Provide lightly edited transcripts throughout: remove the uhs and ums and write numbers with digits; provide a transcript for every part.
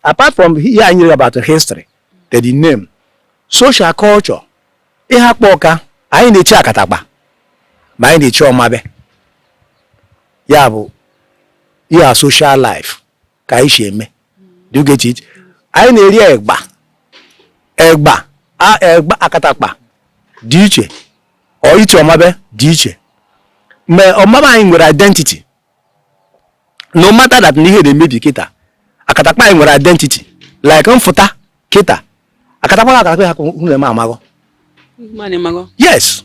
Apart from ihe anyị nyere about history, the name, social culture, ihe akpọ ọka, anyị na-echi akatakpa ma anyị na-echi ọmabe. Ya bụ ihe a social life ka anyị si eme. Do you get it? Anyị na-eri egba, egba a, egba akatakpa dị iche, ọ iche ọmabe dị iche. Mgbe ọmabe anyị nwere identity, no matter that na ihe na-emebi kịta, akatakpa anyị nwere identity, like mfụta kịta, akatakpa na akatakpa ha hụ na-eme amagọ. Mmanụ ịmago. Yes,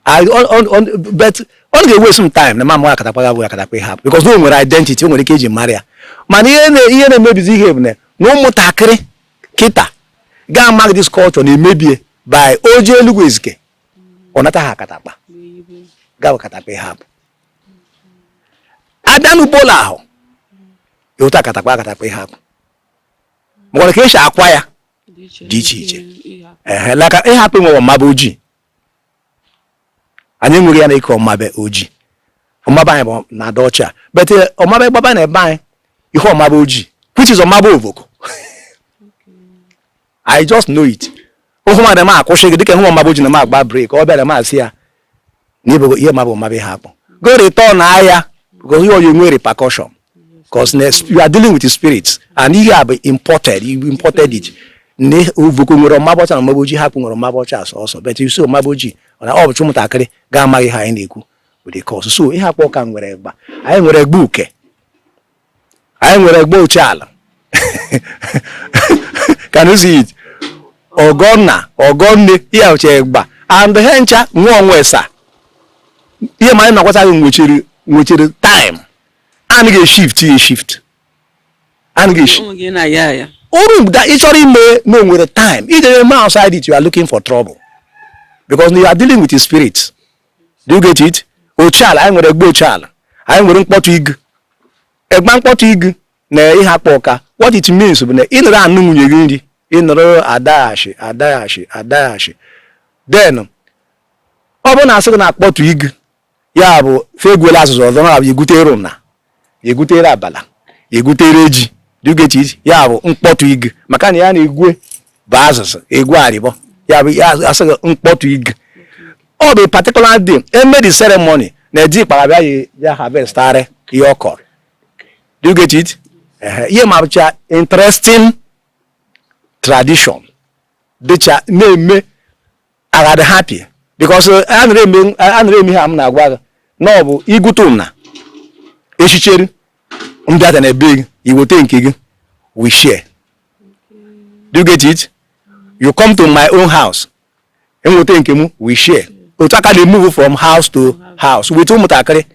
I on, but ọ ga-ewe some time na mama akatakpa ga bụ akatakpa ihe hapụ, because o nwere identity, o nwere ike iji mara ya. Mana ihe na-emebizi ihe bụ na ụmụntakịrị kịta ga-amaghị this culture na-emebie by oje Eluigwe Ezike, ọ nata ha akatakpa ga bụ akatakpa ihe hapụ. Abịa n'ugbo ahụ, ịhụta akatakpa, akatakpa ihe hapụ, makwara ka esi akwa ya dị iche iche. Ehe, like ịhapụ nwe ọmaba ojii, anyị enweghị ya na ike ọmabe ojii. Ọmaba anyị bụ na ada ọcha, but ọmaba gbaba na ebe anyị ihe ọmaba ojii, which is ọmaba ovoko. I just know it. Ụhụ mmadụ ma akwụsị gị dịka ịhụ ọmaba ojii na ma agba break, ọ bịara ma asị ya na ibo ihe mabụ ọmaba ihe akpụ go return ahịa, because ihe oyi enwe repercussion, because you are dealing with the spirits and ihe a bụ imported. You imported it. Ne ovoko nwere ọmaba ọcha na ọmaba ojii, hapụ nwere ọmaba ọcha sọsọ, but you see ọmaba ojii, ọ na ọ bụcha ụmụntakịrị ga-amaghị ihe anyị na-ekwu with the cause. So ihe akpọ ụka nwere egba, anyị nwere egba uke, anyị nwere egba oche ala. Can you see it? Ọgọnna, ọgọnne, ihe ọcha egba and he ncha nwe onwe sa ihe ma anyị na-akwata gị nwechiri time anaghị eshift ya eshift, anaghị eshift. Ụmụ gị na-aya ya. Oru da ị chọrọ ime na o nwere time ije eme outside it, you are looking for trouble, because you are dealing with the spirits. Do you get it? Ochiala, anyị nwere egbe ochiala, anyị nwere mkpọtụ igu, egba mkpọtụ igu na ihe akpọ ụka. What it means bụ na ị nọrọ anụ nwunye gị nri, ị nọrọ adaghachi adaghachi adaghachi, then ọ bụrụ na asị gị na akpọtụ igu, ya bụ fegwuola azụzụ ọzọ na egutere ụna, egutere abala, egutere ji. Do you get it? Ya bụ mkpọtụ igu, maka na ya na-egwe bụ azụzụ egwu arịbọ. Ya bụ ya asị gị mkpọtụ igu, ọ bụ particular day eme the ceremony na eji kpara bịa ya ya harvestarị ihe ọ kọrọ. Do you get it? Ehe, ihe ma bụcha interesting tradition dịcha na-eme aghadị happy, because a nara eme ihe a m na-agwa gị na ọ bụ igwute ụna echicheri mbịata na ebe gị, iweta nke gị, we share. Do you get it? You come to my own house, enweta nke m, we share. Otu aka dey move from house to house with ụmụntakịrị,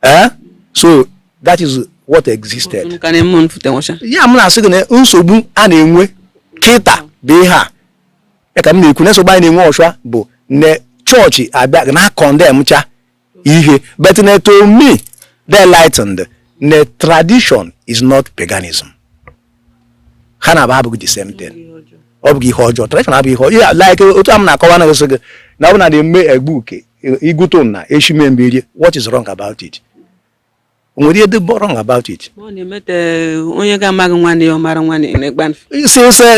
eh? So that is what existed. Ka na-eme mfute nwụcha. Ya m na-asị gị na nsogbu a na-enwe kịta bụ ihe a ya ka m na-ekwu na nsogbu anyị na-enwe ọchụa bụ na chọọchị abịa na condemn cha ihe. But na to me, the enlightened na tradition is not paganism. Ha na-abụ abụghị the same thing. Ọ bụghị ihe ọjọọ, tradition abụghị ihe ọjọọ. Like otu a m na-akọwa na gị na ọ bụ na na-eme egbu uke igwuto na eshime mberie, what is wrong about it? O nwere ihe dị wrong about it? Ọ na-emete onye ga-amaghị nwanne ya, ọ mara nwanne ya na-egba mfe.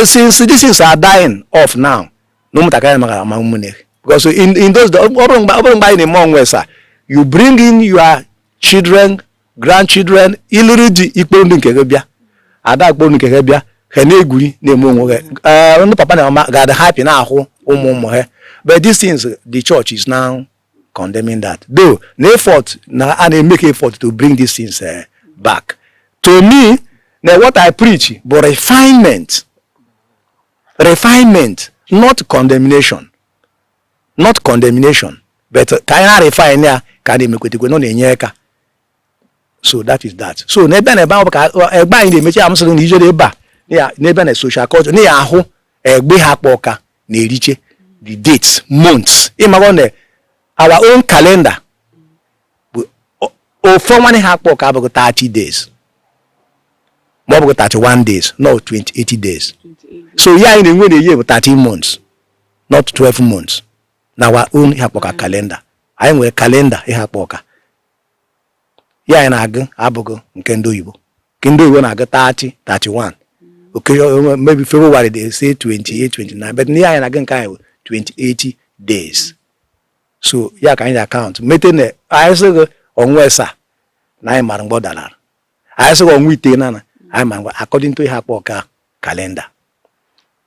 Since these things are dying off now, na ụmụntakịrị amaghị ama ụmụnne, because in those ọ bụrụ mgbe anyị na-eme onwe sa, you bring in your children, grandchildren, ịlụrụ di, ikporo ndị nke gị bịa, ada kporo nke gị bịa, ha na-egwuri na-eme onwe ha. Ndị papa na mama ga-adị happy na-ahụ ụmụ ụmụ ha. But these things, the church is now condemning that, though na effort na a na-emeke effort to bring these things back. To me, na what I preach bụ refinement, refinement, not condemnation, not condemnation, but ka anyị na-refine ya, ka a na-emekwetekwe nọ na-enye aka. So that is that. So n'ebe na ebe ahụ bụ ka egbe anyị na-emechi amụsịrị na ijere ebe a n'ebe na social culture na ya ahụ egbe ha akpọ ụka na-eriche the dates, months. Ịmago na our own calendar bụ ofu ọnwa ha akpọ ụka abụghị 30 days ma ọ bụghị 31 days, no, 28 days. So ihe anyị na-enwe na-eyi bụ 13 months, not 12 months. Na our own ihe akpọ ụka calendar, anyị nwere calendar ihe akpọ ụka ya anyị na-agụ abụghị nke ndị oyibo. Nke ndị oyibo na-agụ 30, 31. Occasion, maybe February they say 28, 29, but n'ihe anyị na-aga nke anyị bụ 28 days. So ya ka anyị account mete na anyị sị gị ọnwa asaa na anyị mara mgbe ọ dalara, anyị sị gị ọnwa itenaanị anyị mara mgbe, according to Ihakpọka calendar.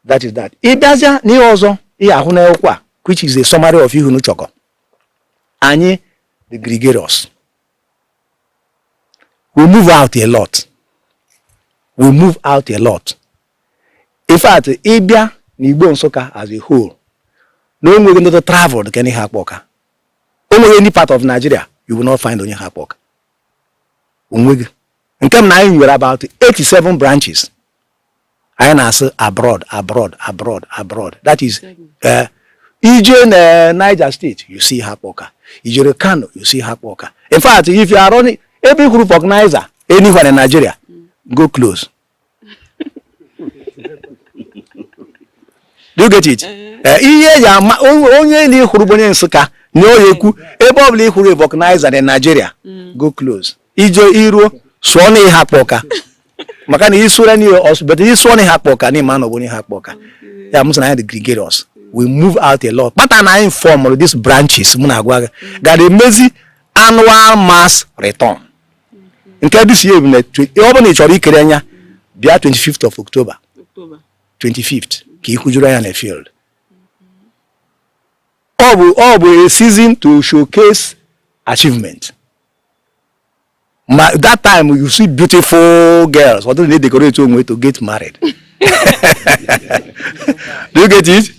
That is that. Ị bịazịa n'ihe ọzọ ihe ahụ n'akwụkwọ a, which is a summary of ihe unu chọkọ, anyị the gregarious, we move out a lot, we move out a lot. In fact, ịbịa n'Igbo Nsụka as a whole, na o nweghị ndị traveled ka Ihakpọka. O nweghị any part of Nigeria you will not find onye Ihakpọka. Onweghị nke m na anyị nwere about 87 branches. Anyị na-asị abroad, abroad, abroad, abroad. That is, ije na Niger State, you see Ihakpọka. Ijere Kano, you see Ihakpọka. In fact, if you are running ebe ị hụrụ vulcanizer anywhere in Nigeria, go close. Do you get it? Ihe eji ama onye na ịhụrụ bụ onye Nsụka na oya ekwu, ebe ọ bụla ị hụrụ vulcanizer in Nigeria, go close. Ije iruo sụọ na Ihakpọka, maka na isụrụ na ọsụ, but ịsụọ na Ihakpọka na ịma na ọ bụ onye Ihakpọka. Ya m sị na anyị dị gregarious, we move out a lot. Kpata na anyị form these branches mụ na-agwa gị gara emezi annual mass return nke this year bụ na ọ bụrụ na ị chọrọ ikere anya, bịa 25th of October. October. 25th ka ị hụjuru anya na field. Ọ bụ a season to showcase achievement. Ma that time you see beautiful girls, ọ dịrị na-edecorate onwe to get married. Do you get it?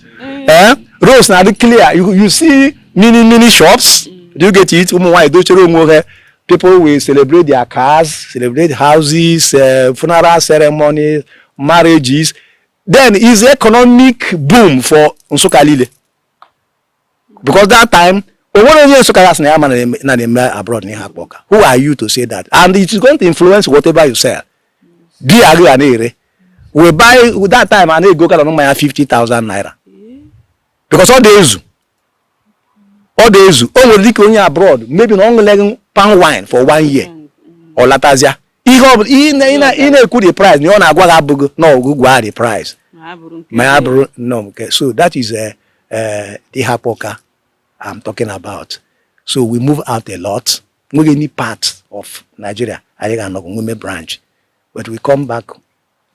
Eh? Roads na-adị clear. You see many many shops. Do you get it? Ụmụ nwaanyị dochere onwe ha. People will celebrate their cars, celebrate houses, funeral ceremonies, marriages. Then is economic boom for Nsụka niile, because that time o nwere onye Nsụka ya sị na ya ma na na-eme abroad na Ihakpọka. Who are you to say that? And it is going to influence whatever you sell. Beer gị ga na-ere. We buy that time, a na-ego carton mmanya 50,000 naira because ọ dị ezu, ọ dị ezu. O nwere dịka onye abroad, maybe na ọ ṅụleghị palm wine for one year, ọ latazịa ihe ọ bụla ị na-ekwu the price na ọ na-agwa gị abụghị na ọgụ gwa the price Ma ya ma ya bụrụ nke bụrụ no nke. So that is the Ihakpọka I'm talking about. So we move out a lot. Nweghị any part of Nigeria anyị ga-anọgụ nweme branch, but we come back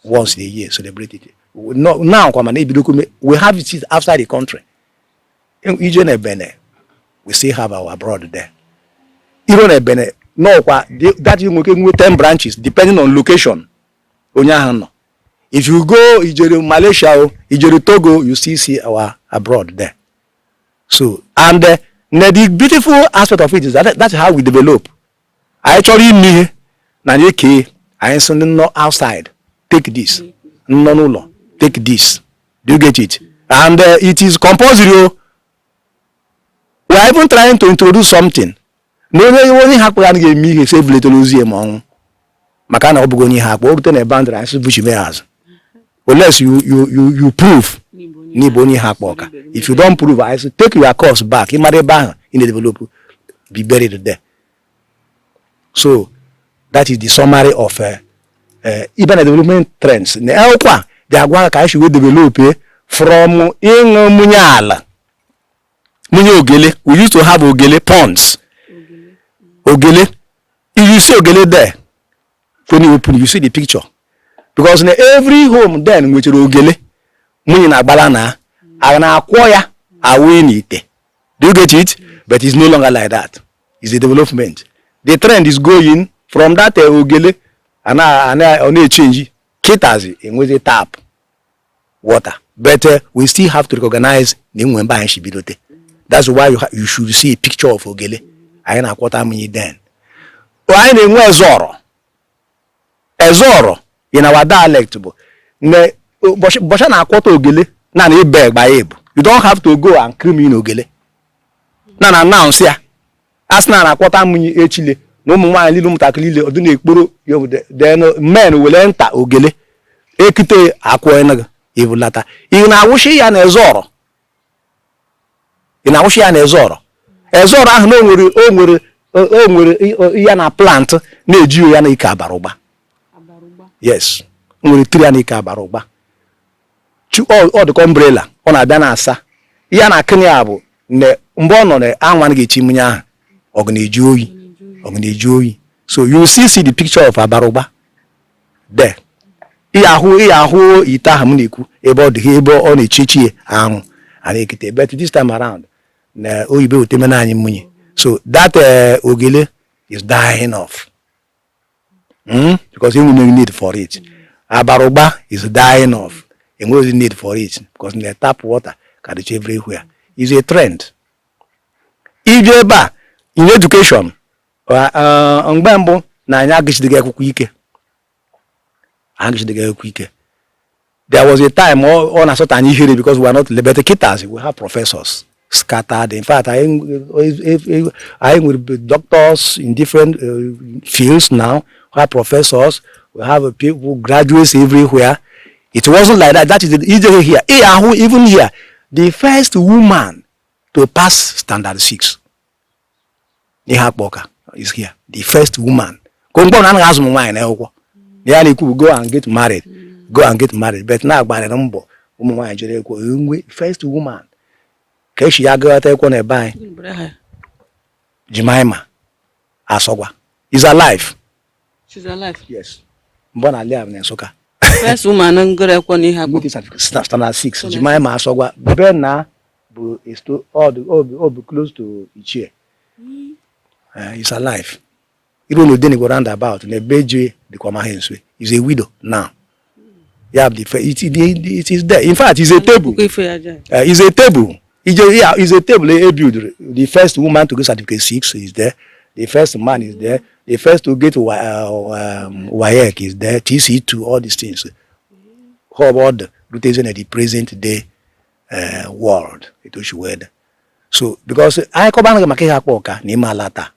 once a year, celebrate it. No, now kwa mana ebidokwu we have it outside the country. Ije na Benin, we still have our abroad there. Iro na Benin nọkwa that you nweke nwe 10 branches depending on location onye ahụ nọ. If you go ijere Malaysia o ijere Togo, you still see our abroad there. So and na the beautiful aspect of it is that that's how we develop. Anyị chọrọ ime ihe na anyị eke, anyị sị ndị nọ outside, take this, nọ n'ụlọ, take this. Do you get it? And it is compulsory o. We are even trying to introduce something na onye Ihakpọka anaghị eme ihe sị ebuletara ozu ya ma ọnwụ, maka na ọ bụghị onye Ihakpọ. O rute na boundary, anyị sị buchime ya azụ unless you prove na ịbụ onye Ihakpọka. If you don't prove, I say take your corpse back. Ị mara ebe ahụ ị na-develop, be buried there. So that is the summary of ibe na development trends na akwụkwọ a dị agwa ka anyị si wee develop from ịṅụ munye ala, munye ogele. We used to have ogele ponds, ogele. If you see ogele there, when you open, you see the picture, because na every home then nwechara ogele nwunye na-agbala na a na-akwọ ya awụ n'ite. Do you get it? But it's no longer like that. It's a development. The trend is going from that ogele ana ọ na-echange. Kịtazi enwezi tap water, but we still have to recognize na enwe mbe anyị si bidote. That's why you should see a picture of ogele anyị na-akwọta mmiri. Then anyị na-enwe ezọrọ. Ezọrọ in our dialect bụ na ụbọchị a na-akwọta ogele na na ebe egba ya ebu. You don't have to go and cream in ogele na na announce ya, a sị na na-akwọta mmiri echile na ụmụ nwaanyị niile, ụmụntakịrị niile ọdụ na-ekporo ya bụ. Then men were nta ogele ekute akwụ ịnụ ibulata. Ị na-awụshi ya na ezọrọ, ị na-awụshi ya na ezọrọ. Ezọrọ ahụ na o nwere ya na plant na-eji ya na ike abarụgba. Yes, Nwere tree a na-eke abara ụgba. Ọ dịka umbrella, ọ na-abịa na-asa ihe a na-akịnị ya bụ na mgbe ọ nọ na anwụ anaghị echi mmiri ahụ, ọgụ na-eju oyi, ọgụ na-eju oyi. So you still see the picture of abara ụgba there. Ihe ahụ ite ahụ m na-ekwu, ebe ọ dị, ebe ọ na-echi echi ya ahụ a na-ekete. But this time around na oyibo wetemena anyị mmiri, so that ogele is dying off, Because enweghị need for it. Abarụgba is dying off, enweghị need for it because the tap water ka dịcha everywhere. Is a trend. Ije ebe a in education, mgbe mbụ na anyị agụchideghị akwụkwọ ike, agụchideghị akwụkwọ ike. There was a time ọ na-asọta anyị ihere because we are not, but kitas we have professors scattered. In fact, anyị nwere doctors in different fields now. We have professors, we have people, graduates everywhere. It wasn't like that. That is the ije here. Ị ahụ, even here, the first woman to pass standard 6 ihe akpọ ọka is here, the first woman. Ka mgbe ọ na-anaghị azụ ụmụ nwaanyị n'akwụkwọ ya na-ekwu bụ, "Go and get married, go and get married." But na-agbarịrị mbọ ụmụ nwaanyị jere ekwo enwe first woman ka esi ya gụghọta ekwo na ebe anyị. Gịnị bụ aha ya? Jemima Asọgwa is alive. She's alive? Yes, mgbe ọ na-alị na Nsụka. First woman ngụrụ ekwo n'ihe akpọ. Nweta certificate standard 6, Jemima Asọgwa be na bụ esto ọ bụ close to Ichie. Is alive. Iru n'Odenigbo roundabout na ebe je dịkwa ma ha nso. Is a widow now. Ya bụ the it is there. In fact, is a table. Akụkọ ifo ya aja. Is a table. Ije, yeah, is a table e build. The first woman to get certificate 6 is there. The first man is there. The first to get WAEC is there. TC2, all these things. How about the rotation at the present day world? It was weird. So, because anyị kọba anaghị maka ihe akpọ ọka na ime ala taa.